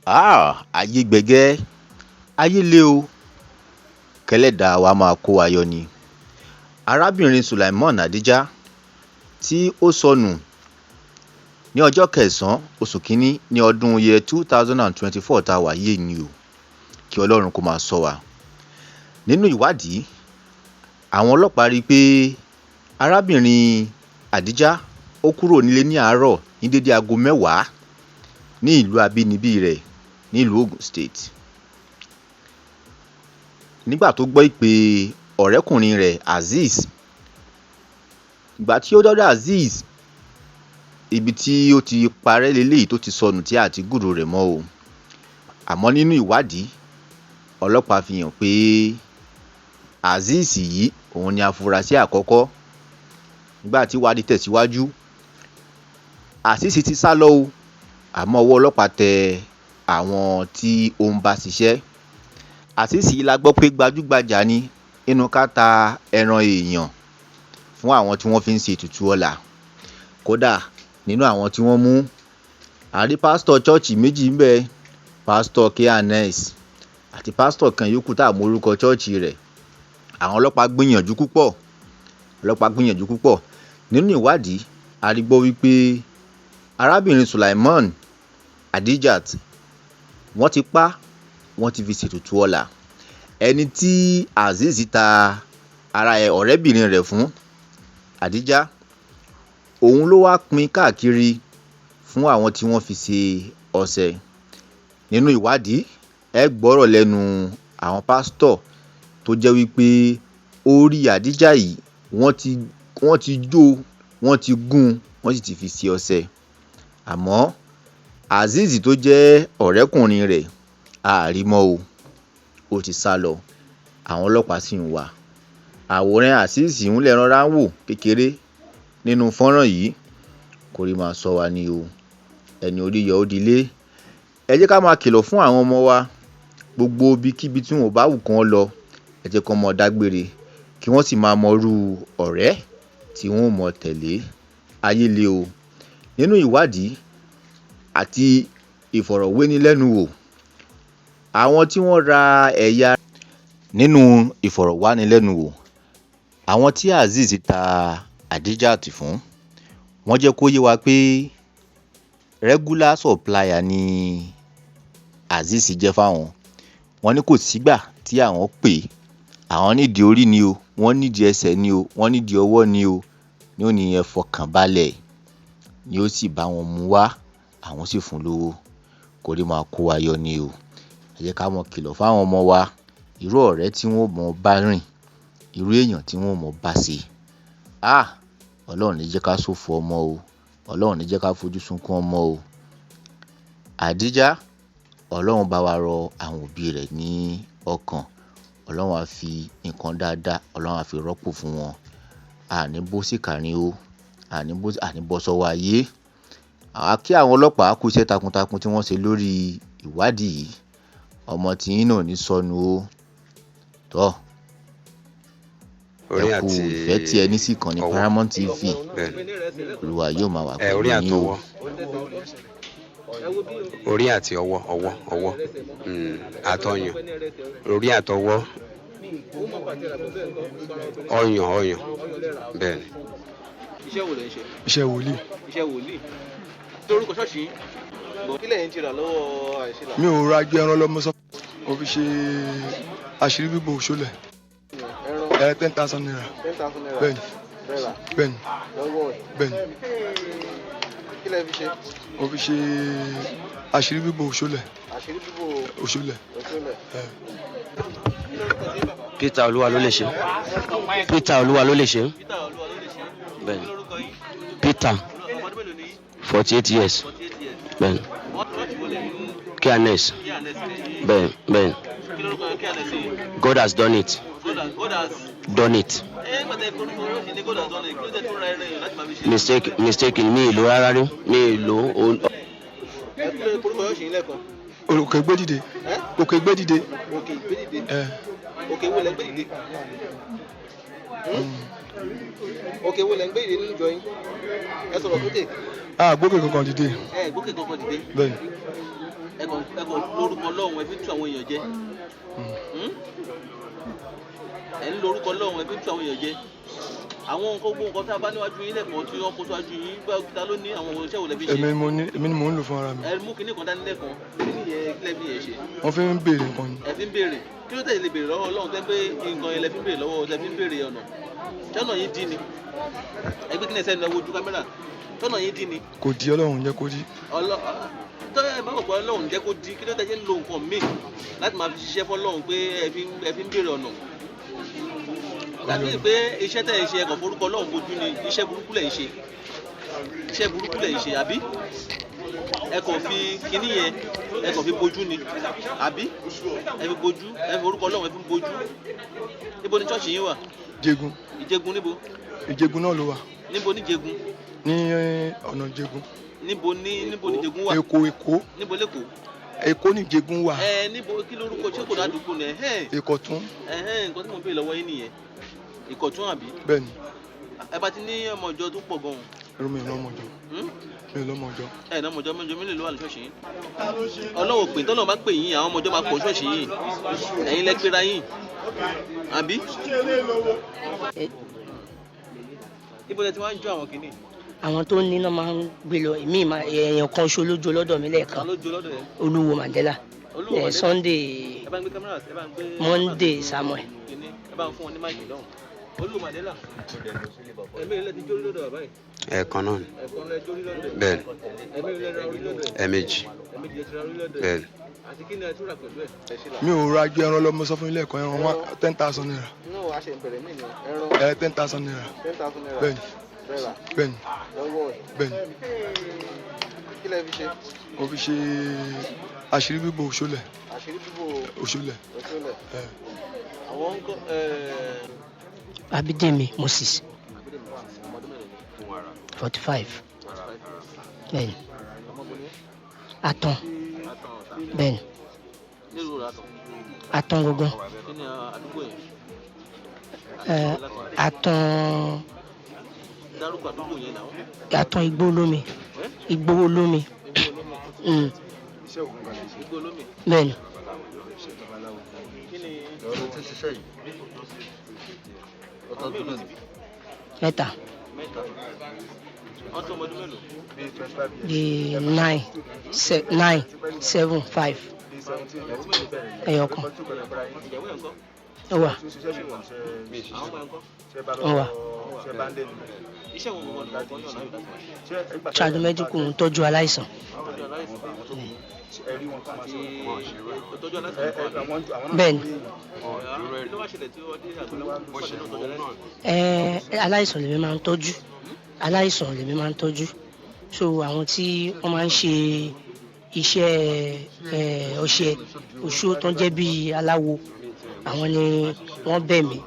Háà, ayé gbẹgẹ́, ayé le o. Kẹlẹ́dàá wa máa kó wa yọ ni. Arábìnrin Sulaimon Adija tí ó sọnù ní ọjọ́ kẹsàn-án oṣù kínní ní ọdún year 2024 tá a wà yìí ni o. Kí Ọlọ́run kó máa ṣọ́ wa. Nínú ìwádìí, àwọn ọlọ́pàá rí i pé arábìnrin Adija ó kúrò nílé ní àárọ̀ ní dédé aago 10 ní ìlú abínibí rẹ̀ nílùú Ogun State. Nígbà tó gbọ́ ìpè ọ̀rẹ́kùnrin rẹ̀ Azeez, ìgbà tí ó dọ́dọ̀ Azeez, ibi tí ó ti parẹ́ leléyìí tó ti sọnù tí a ti gbúròó rẹ̀ mọ́ o. Àmọ́ nínú ìwádìí, ọlọ́pàá fi hàn pé Azeez yìí òun ni afurasí àkọ́kọ́. Nígbà tí ìwádìí tẹ̀síwájú, Azeez ti sá lọ o, àmọ́ ọwọ́ ọlọ́pàá tẹ àwọn tí ó ń bá ṣiṣẹ́. Azeez yìí la gbọ́ pé gbajúgbajà ni nínú ká ta ẹran èèyàn fún àwọn tí wọ́n fi ń ṣe ètùtù ọlà. Kódà nínú àwọn tí wọ́n mú, a rí pásítọ̀ chọ́ọ̀chì méjì ńbẹ̀, pásítọ̀ K&S àti pásítọ̀ kan yòókù tá a mọ orúkọ chọ́ọ̀chì rẹ̀. Àwọn ọlọ́pàá gbìyànjú púpọ̀, ọlọ́pàá gbìyànjú púpọ̀. Nínú ìwádìí, a rí gbọ́ wípé arábìnrin Sulaimon Adijat wọ́n ti pa, wọ́n ti fi ṣètùtù ọlà. Ẹni tí Azeez ta ara ẹ̀ ọ̀rẹ́bìnrin rẹ̀ fún, Adija, òun ló wá pín káàkiri fún àwọn tí wọ́n fi ṣe ọṣẹ. Nínú ìwádìí, ẹ gbọ́rọ̀ lẹ́nu àwọn pásítọ̀ tó jẹ́ wípé orí Adija yìí wọ́n ti jó, wọ́n ti gún, wọ́n sì ti fi ṣe ọṣẹ. Àmọ́ Azeez tó jẹ́ ọ̀rẹ́kùnrin rẹ̀, a rí mọ́ o, ó ti sá lọ. Àwọn ọlọ́pàá sì ń wá. Àwòrán Azeez ń lẹ̀ rọra ń wò kékeré nínú fọ́nrán yìí. Kórí máa ṣọ́ wa ni o. Ẹni orí yọ ó dilé. Ẹ jẹ́ ká máa kìlọ̀ fún àwọn ọmọ wa. Gbogbo ibikíbi tí wọn ò bá wù kán lọ, ẹ jẹ́ kán mọ dágbére, kí wọ́n sì máa mọrú ọ̀rẹ́ tí wọ́n ó mọ tẹ̀lé. Ayé le o. Nínú ìwádìí àti ìfọ̀rọ̀wénilẹ́nuwò, àwọn tí wọ́n ra ẹ̀yà. Nínú ìfọ̀rọ̀wánilẹ́nuwò, àwọn tí Azeez ta Adijat fún, wọ́n jẹ́ kó yé wa pé regular supplier ni Azeez jẹ́ fáwọn. Wọ́n ní kò sígbà tí àwọn pè, àwọn nídìí orí ni o, wọ́n nídìí ẹsẹ̀ ni o, wọ́n nídìí ọwọ́ ni o, ní ó ní ẹ fọkàn balẹ̀, ni ó sì bá wọn mú wá, àwọn sì fún lówó. Kórí máa kó wa yọ ni o. Ẹ jẹ́ ká mọ kìlọ̀ fáwọn ọmọ wa irú ọ̀rẹ́ tí wọ́n ó mọ bá rìn, irú èèyàn tí wọ́n ó mọ bá ṣe. Ah! Ọlọ́run ní jẹ́ ká ṣòfò ọmọ o. Ọlọ́run ní jẹ́ ká fojú sunkún ọmọ o. Adija, Ọlọ́run bá wa rọ àwọn òbí rẹ̀ ní ọkàn. Ọlọ́run á fi nǹkan dáadáa, Ọlọ́run á fi rọ́pò fún wọn. A ní bó sí kàrín o. A ní bó, a ní bọ́ sọ́wọ́ ayé. A kí àwọn ọlọ́pàá kú iṣẹ́ takuntakun tí wọ́n ṣe lórí ìwádìí yìí. Ọmọ tí yín náà ò ní sọnù o. Tọ́. Orí Ẹ kú àti ìfẹ́ tí ẹ ní sí ìkànnì ọwọ́. Paramount TV. Bẹ́ẹ̀ni. Olúwa yóò máa wà Ẹ orí pẹ̀lú yín o. àtọwọ́. Orí àti ọwọ́, ọwọ́, ọwọ́. Àtọyàn. Orí àtọwọ́. Ọyàn, ọyàn. Bẹ́ẹ̀ni. Iṣẹ́ wo lẹ ń ṣe? Iṣẹ́ wòlíì. Iṣẹ́ wòlíì. Torúkọ ṣọ́ọ̀ṣì yín. Kí lẹ̀yin ti rà lọ́wọ́ àìsílà? Mi ò ra ju ẹran lọ, mo sọ. Mo fi ṣe àṣírí bíbò òṣòlẹ̀. Ẹran. Ẹ 10,000 naira. 10,000 naira. Bẹ́ẹ̀ni. Rẹ́rà. Bẹ́ẹ̀ni. Lọ́wọ́ ẹ̀. Bẹ́ẹ̀ni. Kí lẹ fi ṣe? Mo fi ṣe àṣírí bíbò òṣòlẹ̀. Àṣírí bíbò òṣòlẹ̀. Òṣòlẹ̀. Ẹ. Peter Olúwa ló lè ṣe. Peter Olúwa ló lè ṣe. Peter Olúwa ló lè ṣe. Bẹ́ẹ̀ni. Kí lorúkọ yín? Peter. Ọmọ ọdún mélòó ni yín? 48 years. 48 years. Bẹ́ẹ̀ni. Wọ́n ṣọ́ọ̀ṣì wo lẹ̀ ń K&S. K&S lẹ̀ yín. Bẹ́ẹ̀ni, bẹ́ẹ̀ni. Kí lorúkọ K&S yìí? God has done it. God has Done it. Ẹ nígbà tẹ korúkọ ṣọ́ọ̀ṣì ní God has done it. Kí ló dé tó ra ẹran èèyàn láti máa fi ṣe? Mistake, mistake, mi ì lò rárá rí. Mi ì lò ó. Ẹ kí ló korúkọ ṣọ́ọ̀ṣì yín lẹ́ẹ̀kan? Òkè gbé dìde. Ẹ́? Òkè gbé dìde. Òkè ìgbé dìde. Ẹ. Òkè wo lẹ ń gbé dìde? Òkè wo lẹ ń gbé dìde nínú ìjọ yín? Ẹ sọ̀rọ̀ sókè. A gbókè kankan dìde. Ẹ gbókè kankan dìde. Bẹ́ẹ̀ni. Ẹ Ẹ kàn lórúkọ Ọlọ́run ẹ fi ń tú àwọn èèyàn jẹ. Ẹ ń lórúkọ Ọlọ́run ẹ fi ń tú àwọn èèyàn jẹ. Àwọn nǹkan gbogbo nǹkan tá a bá níwájú yín lẹ́kọ̀ọ́ tí wọ́n kó síwájú yín, ta ló ní àwọn iṣẹ́ wo lẹ fi ṣe? Èmi ni mo ní, èmi ni mò ń lò fún ara mi. Ẹ mú kinní kan dání lẹ́kan, kí ni yẹn, kí lẹ fi yẹn ṣe? Wọ́n fi ń béèrè nǹkan ni. Ẹ fi ń béèrè. Kí ló tẹ̀lé lè béèrè lọ́wọ́ Ọlọ́run tẹ́ pé nǹkan yẹn lẹ fi ń béèrè lọ́wọ́, tẹ́ fi ń béèrè ọ̀nà? Tọ́nà yín dín ni. Ẹ gbé kíni ẹsẹ̀ ní ojú kámẹ́rà. Tọ́nà yín dín ni. Kò di, Ọlọ́run jẹ́ kó di. Tọ́ ẹ má mọ̀ pé Ọlọ́run jẹ́ kó di, kí ló tẹ̀ ṣe ń lo nǹkan míì láti máa fi ṣiṣẹ́ fọ́lọ́run pé ẹ fi ń béèrè ọ̀nà? Láti pé iṣẹ́ tẹ̀ ń ṣe ẹ̀kọ́ forúkọ Ọlọ́run bojú ni, iṣẹ́ burúkú lẹ̀ ń ṣe. Iṣẹ́ burúkú lẹ̀ ń ṣe, àbí? Ẹ kàn fi kinní yẹn, ẹ kàn fi bojú ni, àbí? Ẹ fi bojú, ẹ fi orúkọ Ọlọ́run ẹ fi bojú. Níbo ni ṣọ́ọ̀ṣì yín wà? Ìjẹ̀gùn. Ìjẹ̀gùn níbo? Ìjẹ̀gùn náà ló wà. Níbo ní Ìjẹ̀gùn? Ní ọ̀nà Ìjẹ̀gùn. Níbo ní Ìjẹ̀gùn wà? Èkó, Èkó. Níbo l'Ékòó? Èkó ní Ìjẹ̀gùn wà. Ẹ níbo, kí lórúkọ, ṣé kò ládùúgbò ni? Ìkọ̀tún. Nǹkan tí mo ń béèrè lọ́wọ́ yín nìyẹn. Ìkọ̀tún àbí? Bẹ́ẹ̀ni. Ẹ bá ti ní ọmọ ìjọ tó pọ̀ gan-an. Irú mi ò lọ́mọ ìjọ. Mi ò lọ́mọ ìjọ. Ẹ ní ọmọ ìjọ mélòó ló wà ní ṣọ́ọ̀ṣì yín? Ọlọ́run pè, tọ́lọ́run bá pè yín, àwọn ọmọ ìjọ máa pọ̀ ṣọ́ọ̀ṣì yín. Ẹ̀yin lẹ pera yín. Àbí? Ibo lẹ ti wá ń jó àwọn kìíní? Àwọn tó ní náà máa ń gbé lọ, èmi èèyàn kan ṣo lójú lọ́dọ̀ mi lẹ́ẹ̀kan. Olúwo Mandela. Sunday Monday Samuel. Ẹ bá ń fún wọn ní máìkì lọ́hùn. Olúwo Mandela. Ẹ̀mí ilẹ̀ ti jórí lọ́dọ̀ bàbá yìí. Ẹ̀ẹ̀kan náà ni. Ẹ̀ẹ̀kan lẹ jórí lọ́dọ̀. Bẹ́ẹ̀ni. Ẹ̀mí ilẹ̀ ra orí lọ́dọ̀. Ẹ̀ẹ̀mejì. Ẹ̀ẹ̀mejì lẹ ti ra orí lọ́dọ̀. Bẹ́ẹ̀ni. Àti kí ni ẹ tún rà pẹ̀lú ẹ̀? Mi ò ra ju ẹran lọ, mo sọ fún ilé ẹ̀kọ́ ẹran 10,000 naira. Inú wa ṣe ń bẹ̀rẹ̀ mí ni ẹran. 10,000 naira. 10,000 naira. Bẹ́ẹ̀ni. Bẹ́ẹ̀ni. Lọ́wọ́ ẹ̀. Bẹ́ẹ̀ni. Kí lẹ fi ṣe? Mo fi ṣe àṣírí bíbò òṣòlẹ̀. Àṣírí bíbò òṣòlẹ̀. Òṣòlẹ̀. Àwọn ń kọ́. Abídèmí Moses. 45. Bẹ́ẹ̀ni. Àtàn. Bẹ́ẹ̀ni. Àtàn gangan. Àtàn. Àtàn igbó olómi. Igbó olómi. Bẹ́ẹ̀ni. Mẹ́ta. Bíi 9 9 7 5. Ẹyọ kan. Ó wà. Ó wà. Tradomedical ń tọ́jú aláìsàn. Bẹ́ẹ̀ni. Aláìsàn lèmi máa ń tọ́jú. Aláìsàn lèmi máa ń tọ́jú. So àwọn tí wọ́n máa ń ṣe iṣẹ́ ọṣẹ oṣó tó ń jẹ́ bíi aláwo, àwọn ni wọ́n bẹ̀ mí.